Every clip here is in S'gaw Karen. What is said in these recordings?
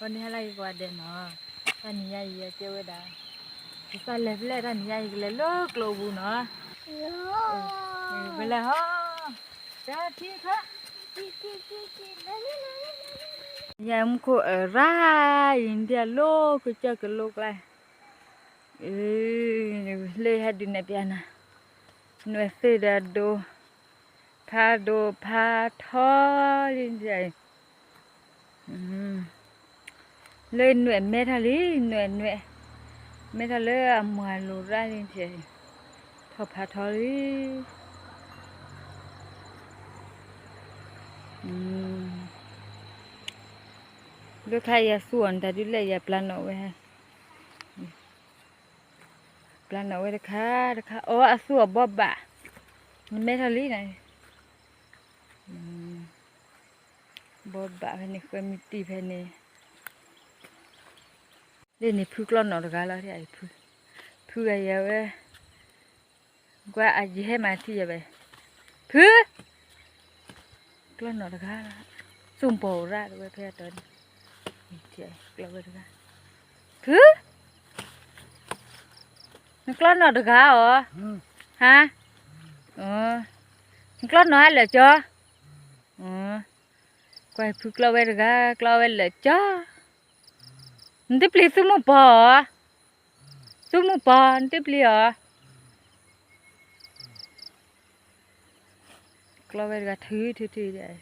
အန့ၣ်ဟဲလၢယကဝၤဒဲးနီၤ, တၢ်နံၤညါအံၤယကဲဝဲဒၣ်, ယသးလဲၤဖဲလဲၣ် တၢ်နံၤညါအံၤကလဲၤလၢကျိပူၤနီၤ, ဖဲလဲၣ်ဟီ, တၢ်ထံခါ, ယမူခိၣ်အရၢ်, ယဒၣ်လိကစၢၢ်ကလိကျါ, လၢဟဲဒုးနဲၣ်ပျးနၤ, နွဲၣ်သ့ၣ်ဒီးဒိ, ဖးဒိၣ်ဖးထီလံ, လၢနွဲၣ်မဲထီၣ်လံ, နွဲၣ်နွဲၣ်, မဲထီၣ်လၢအမုၢ်အလိၤရၣ်လံ, ထီၣ်ဖးထီလံ. လၢခါယၤသူအီၤနတၢ်ဒုးလဲၣ် ယပျၢ်နီၣ်ဝဲ, ပျၢ်နီၣ်ဝဲတခါတခါ, အီအသူအီၤဘီဘၣ်, နမဲထီၣ်လံ, ဘီဘၣ်ဖဲန့ၣ် ဃၢမံတံၢ်ဖဲန့ၣ်, လၢန့ၣ်ဖုကျီနီၣ်တဂၤလီၤ, ဖုဂၤယၤဝဲ, ကွၢ်အယဟဲမၤထံၣ်ယၤဘၣ်, ဖု ကျီနီၣ်တဂၤ, သူၣ်ပီၢ်ရၣ်တဝဲဖဲအတီၤန့ၣ်, ကျီဝဲတဂၤ, ဖု, နကျီနီၣ်တဂၤအီၤ, ဟါ, နကျီနီၣ်ဟဲလၢာ်ကၠီ, ကွၢ်ဖုကျီဝဲတဂၤ, ကျီဝဲလၢာ်ကၠီ, နတပျံၤသူၣ်မုၢ်ပီၢ်အီၤ, သူၣ်မုၢ်ပီၢ် နတပျံၤအီၤ, ကျီဝဲတဂၤထုထုထု,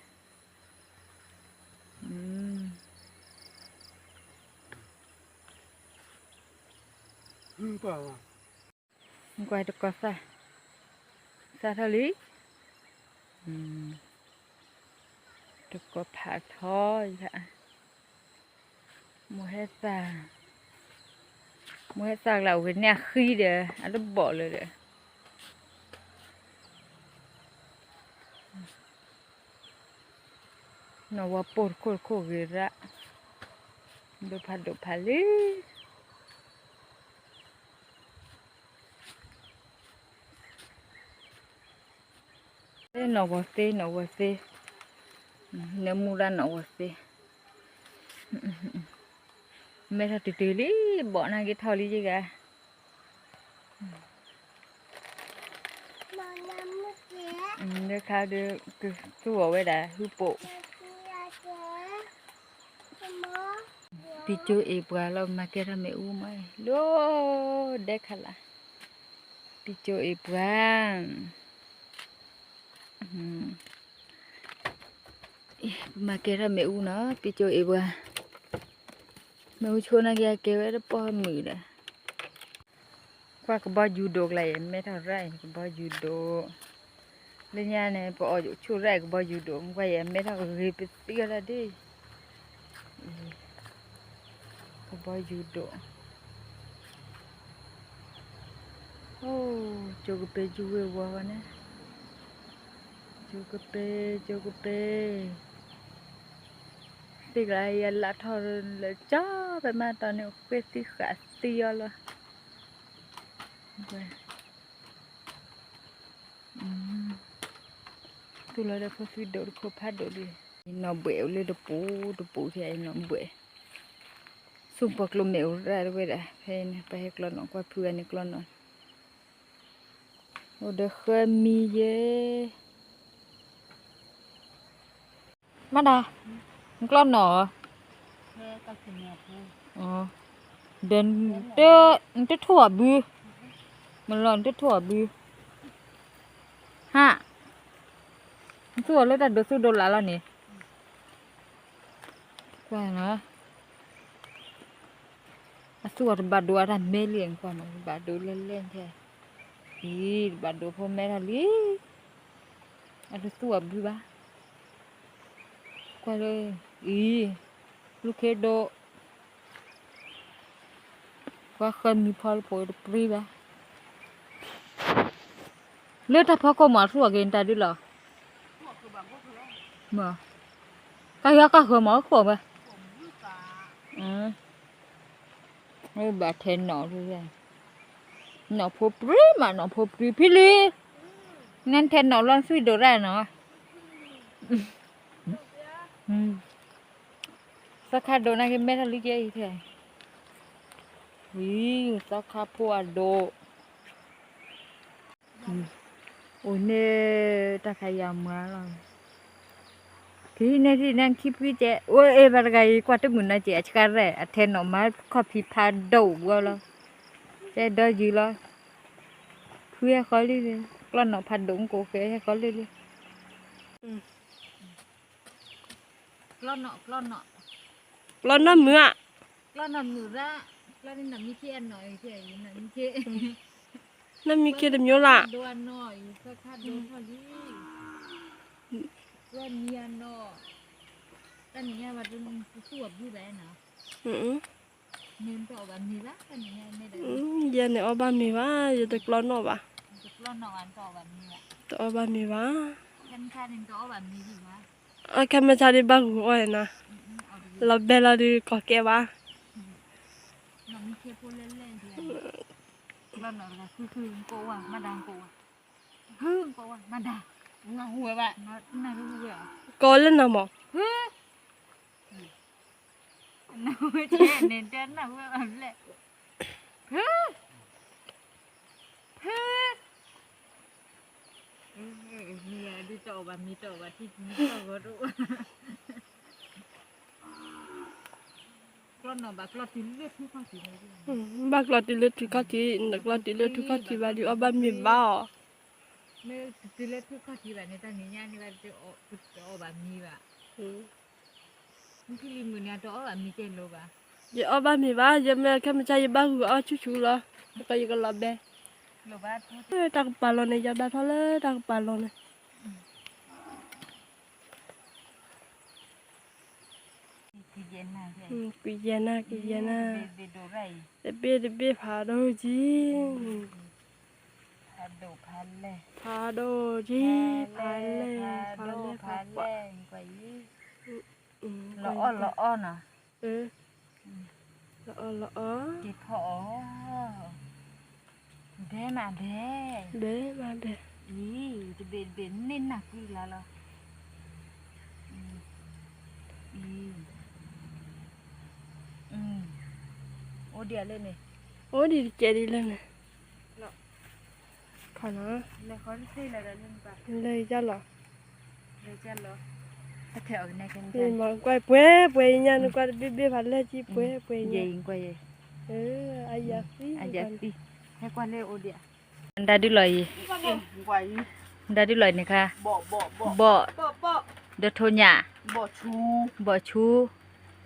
ကွၢ်တကီၢ်သၣ်, သၣ်ထီၣ်လံ, တကီၢ်ဖးထီ, မိၢ်ဟဲသၣ်, မိၢ်ဟဲသၣ်ကျါဝဲန့ၣ်အဃံဒီး အတဘီၣ်လၢၤဒီး နီၢ်ဝဲပိၢ်တခိၣ်တခိၣ်ဂ့ၤရၣ်, ဒိၣ်ဖးဒိၣ်ဖးလံ. နီၢ်ဝဲသ့, နီၢ်ဝဲသ့, နမူဒါနီၢ်ဝဲသ့, မဲထီၣ်တုၤတုၤလံ, ဘီၣ်နာ်က့ထီၣ်လံယဂၤ လၢခါဒီးကသူအီၤဝဲဒၣ် ဟုပိာ်, ပံကၠိအ့ၣ်ပှၤလီၤ, မၤကဲထီၣ်မ့ၣ်အူမး, လီၤဒဲခါလၢ်, ပံကၠိအ့ၣ်ပှၤ, ပမၤကဲထီၣ်မ့ၣ်အူနီၤ, ပံကၠိအ့ၣ်ပှၤ, မ့ၣ်အူဆိနာ်က့ အကဲဝဲတပီၢ်မုာ်ဒီး ကွၢ်ကဘီယူၤဒိၣ်ကျါအံၤ မဲထီၣ်ရၣ်အံၤ ကဘီယူၤဒိၣ်, လၢညါန့ၣ် ပအီၣ်ဆိၣ်ရၣ်အံၤ ကဘီယူၤဒိၣ်, ကွၢ်ယဲ မဲထီၣ်ဂ့ၤပသံအီၤတၢ်ဒ်, ကဘီယူၤဒိၣ်, အိ, ကၠိကပ့ၤယူၤဝ့ၤဝီၤဝဲန့ၣ်, ကၠိကပ့ၤ, ကၠိကပ့ၤ, သ့ၣ်ကျါယလၢထီၣ်လၢကၠီ ပမၤတီၢ်န့ၣ် ဃ့သံဃာ်သံအီၤလီၤ. သူၣ်လီၤဒီးဖိသွံဒိၣ်တခိၣ်ဖးဒိၣ်လံ, နီၢ်ဘှဲးအိၣ်လၢတပူၤတပူၤထဲအံၤ နီၢ်ဘှဲး, သူၣ်ပီၢ်ကျိမ့ၣ်အိၣ်ရၣ်တဝဲဒၣ် ဖဲန့ၣ် ပဟဲကျီနီၣ် ကွၢ်ဖုဂၤန့ၣ်ကျီနီၣ်, အိၣ်ဒီးဃၢမံယဲ မၤဒါ, နကျီနီၣ်ဧါ, ဒီး နတထိၣ်အဘု, မလီၤ နတထိၣ်အဘု, ဟါ, နသူၣ်အီၤလၢတၢ်ဒိးသူၣ်ဒိးလၢ်လီၤန့ၣ်, ကွၢ်နီၣ် အသူၣ်အီၤတဘၣ်ဒိအတၢ်မဲလံ ကွၢ်နီၣ် တဘၣ်ဒိလဲၣ်လဲၣ်ထဲ, အံၤ တဘၣ်ဒိဖိမဲထီၣ်လံ, အတသူၣ်အဘုဘၣ်, ကွၢ်လၢ, အံၤ, လူၤခ့ဒိၣ်, ကွၢ်ဃၢမံဖီလၢပိာ်တပြံဘၣ်, လၢတၢ်ဖီခိၣ်မး အသူၣ်အီၤက့ၤနတၢ်ဒုးလီၤ, မ့ၢ်, ကၢ်ယွၤကၢ်ဃၢမး အိၣ်ခိၣ်ဝဲ ဘၣ်ထဲနီၣ်, နီၣ်ဖိပြံမး နီၣ်ဖိပြံဖံလံ, နထဲနီၣ်လီၤသွံၣ်ဒိၣ်ရၣ်နီၣ်, သီခါဒိၣ်နာ်က့မဲထီၣ်လံကဲအံၤထဲ, ဝံၤ သီခါဖိအဒိၣ်, အိၣ်န့ၣ်တၢ်ခါယၤမွၤလီၤ, ထံၣ်န့ၣ်ထံၣ်န့ၣ်ခံဖှံကဲ, အိၣ်အ့ၣ်ဘၣ်တဂၤအံၤ ကွၢ်တမုာ်နီၤကဲ အဆှၢရဲၣ် အထဲနီၣ်မၤခီၣ်ဖံးဖးဒိၣ်ဝဲလီၤ, ကဲဒီယုာ်လီၤ, ဖုဟဲဃီလံ, ကျီၢ်နီၣ်ဖးဒိၣ်မကိးဃဲဟဲဃီလံလံ. ကျီၢ်နီၣ်မုာ်ဧါ, ကျီၢ်နီၣ်မုာ်ရၣ်, ကျီၢ်န့ၣ်နီၣ်မံခ့အနီၣ်အံၤ, နီၣ်မံခ့တမျိုးလၢ်, ကျီၢ်မံအနီၣ်, တၢ်နံၤညါဘၣ်တသူအဘုဘၣ်နီၤ, ယဲန့ၣ်အီၣ်ဘၣ်မ့ၤဘၣ်, ယဲတကျီၢ်နီၣ်ဘၣ်, တအီၣ်ဘၣ်မ့ၤဘၣ်, အခါမ့ၢ်ဆါဒ်ဘၣ်ဂုာ်အီၣ်နၤ, လီၤဘဲလီၤဒုးကီၤကဲဘၣ်, ကီၤလၢနၤမး ဘၣ်ကျီတုၤလၢထူခီၣ်ထံး, နကျီတုၤလၢထူခီၣ်ထံးဘၣ်ဒုးအီၣ်ဘၣ်မ့ၤဘၣ်အီၤ, မ့ၢ်တုၤလၢထူခီၣ်ထံးဘၣ်န့ၣ် တၢ်နံၤညါန့ၣ်ဘၣ်တအီၣ်ဘၣ်မ့ၤဘၣ်, မုၢ်ထံလံၤမုၢ်န့ၣ် တအီၣ်ဘၣ်မ့ၤကဲလိာ်ဘၣ်, ယအီၣ်ဘၣ်မ့ၤဘၣ်, ယမ့ၢ်ခဲမုၢ်ဆါယဘၣ်ဂုာ်အီၣ်ဆူၣ်ဆူၣ်လီၤ, ယကလီၤဘဲ, တၢ်ကပၤလီၤန့ၣ် ယဒၣ်ထီၣ်လၢတၢ်ကပၤလီၤန့ၣ် ကွံယဲနၤ, ကွံယဲနၤ, တဘ့ၣ်တဘ့ၣ်ဖးဒိၣ်ကံ, ဖးဒိၣ်ကံ, ဖးလဲၢ်, ဖးလဲၢ်, ဖးလဲၢ်, လီၤအီၣ်လီၤအီၣ်နီၤ, လီၤအီၣ်လီၤအီၣ်, က့ၤဖီၣ်အီၤ ဒဲမးဒဲ, ဒဲမးဒဲ, အံၤ တဘ့ၣ်တဘ့ၣ်န့ၢ်နၢ်ကွံလါလီၤ, အံၤ အိၣ်ဒံးလၢန့ၣ်, အိၣ်ဒံးတကဲဒ်လၢန့ၣ်, ခီနီၤ, လၢယလီၤ, ကွၢ်ပှဲၤပှဲၤညါ နကွၢ်တဘ့ၣ်ဘ့ၣ်ဖးလဲၢ်ကံပှဲၤပှဲၤညါ, အယၤသံ, ဟဲကွၢ်လၢအိၣ်ဒံး, နဒါဒုလီၤအံၤ, နဒါဒုလီၤအံၤန့ၣ်ခါ, ဘီၣ်, ဒီးထိၣ်ညၣ်, ဘီၣ်ဆူ,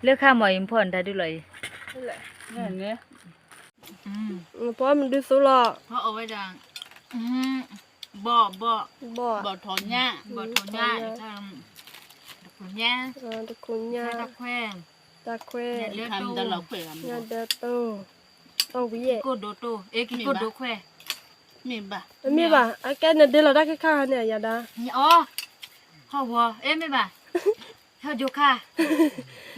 လၢခါမီၤအံၤဖီၣ်နဒါဒုလီၤအံၤ, ဖီၣ်မနုၤသိလီၤ, ဘီၣ်, ဘီၣ်, ဘီၣ်ထိၣ်ညၣ်, ဘီၣ်ထိၣ်ညၣ်, တခိၣ်ညၣ်, တခိၣ်ညၣ်, တၢ်ခွဲ, တၢ်ခွဲ, ညၣ်ဒၢတိၢ်, ညၣ်ဒၢတိၢ်, ကံၢ်ကိၢ်ဒိတိၢ်, အ့ ကံၢ်ကိၢ်ဒိခွဲ, မ့ၢ်ဘၣ်, မ့ၢ်ဘၣ်, အကဲနဒဲလီၤတၢ်ခဲခါန့ၣ် အယၤဒါ, အီ, ဟီၣ်ဝီၤ, အ့ မ့ၢ်ဘၣ်, ဟီၣ်ယိၤခါ,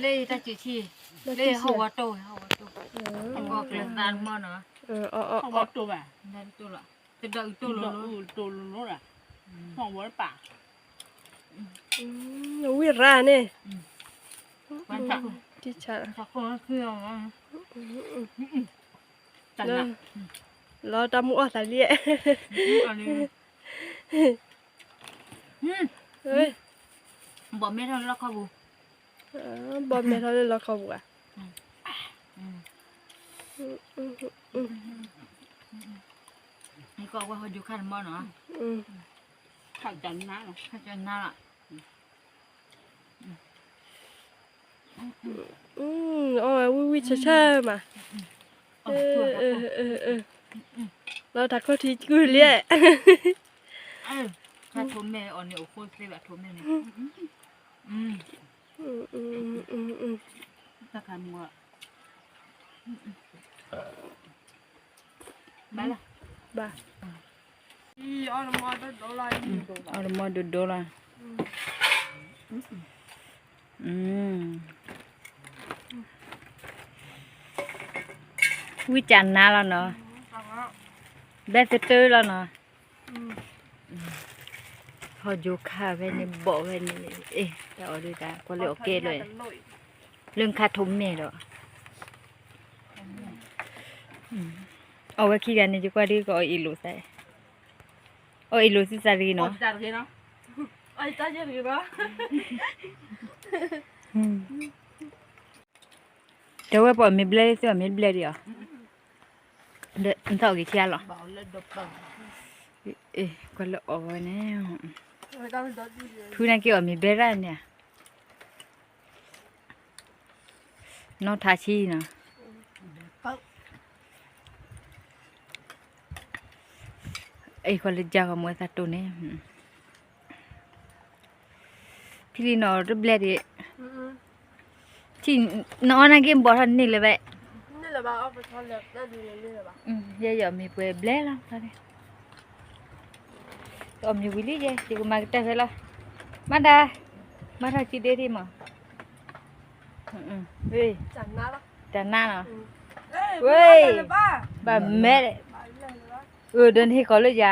လၢယတၢ်စူးဆံ, လၢဟီၣ်ဝီၤတိၢ်, ဟီၣ်ဝီၤတိၢ်, ဟီၣ်ဝီၤတိၢ်ဘၣ်, တဒီးအုးတိၢ်လီၤ, ဟီၣ်ဝီၤတပၣ်, ဝံၢ်ရၤန့ၣ်, တံၢ်ဆါ, လီၤတၢ်မူအီၣ်သးလံ, ဘီၣ်မဲထီၣ်လၢလီခီပူၤ, ဘီၣ်မဲထီၣ်လၢလီခီပူၤဧါ, ကီဝဲဟီၣ်ယိၤခါတမီနီၤ, ခါကနါလီၤ, အီၣ်ဝဲဝံၣ်ဝံၣ်ဆၢဆၢမး, လီၤတၢ်ခိၣ်ထံကုလံ, ထိးမဲအီၤန့ၣ် အိၣ်ဃိသ့ဘၣ်ထိးမဲန့ၣ်, တၢ်ခါမူ ဘၣ်လၢ, ဘၣ်, အီၣ်တမီဒိၣ်ဒိၣ်လီၤ, ဝံၣ်ကနါလီၤနီၤ, ဘဲသတၢလီၤနီၤ, ဟီၣ်ယိၤခါဖဲန့ၣ် ဘီၣ်ဖဲန့ၣ်, အ့ တၢ်အီၣ်ဒုးတၢ် ကွၢ်လၢအီၣ်ကဲလီၤ, လၢနခါထိးမဲာ်ဒီး, အဝဲခံဂၤန့ၣ် ယကွၢ်ဒ်ကအီၣ်အ့ၣ်လိာ်သး, အီၣ်အ့ၣ်လိာ်သုသးတဂ့ၤနီၤ, တဲဝဲပှၤမ့ၢ်ဘျဲၣ်သုအီၣ်မ့ၢ်တဘျဲၣ်ဒံးအီၤ, နထီၣ်အီၣ်က့ၤဆံးလီၤ, ကွၢ်လၢအီၣ်ဝဲန့ၣ်, ဖုနာ်က့အီၣ်မ့ၢ်ဘဲရၣ်န့ၣ်ဧါ နီၢ်ထါဆံနီၤ, အံၤကွၢ်လၢယၤဂီၢ်မူအသးတိၢ်န့ၣ်, ဖံလံနီၤတဘျဲၣ်ဒံး, နအီၣ်နာ်က့ဘီၣ်ထီၣ်န့ၣ်လၢၤဘၣ်, ယဲယအီၣ်မ့ၢ်ပှဲၤဘျဲၣ်လီၤ, အီၣ်မ့ၢ်ဝံၤလံယဲ ယကမၤကတၢၢ်ဖဲလီၤ, မၤဒါ, မၤထီၣ်စုဒ့ထံမး, တၢ်နါလီၤ, ဝဲ, ဘၣ်မဲ, အၢ ဒီးနဟ့ၣ်ကီးလၢယၤ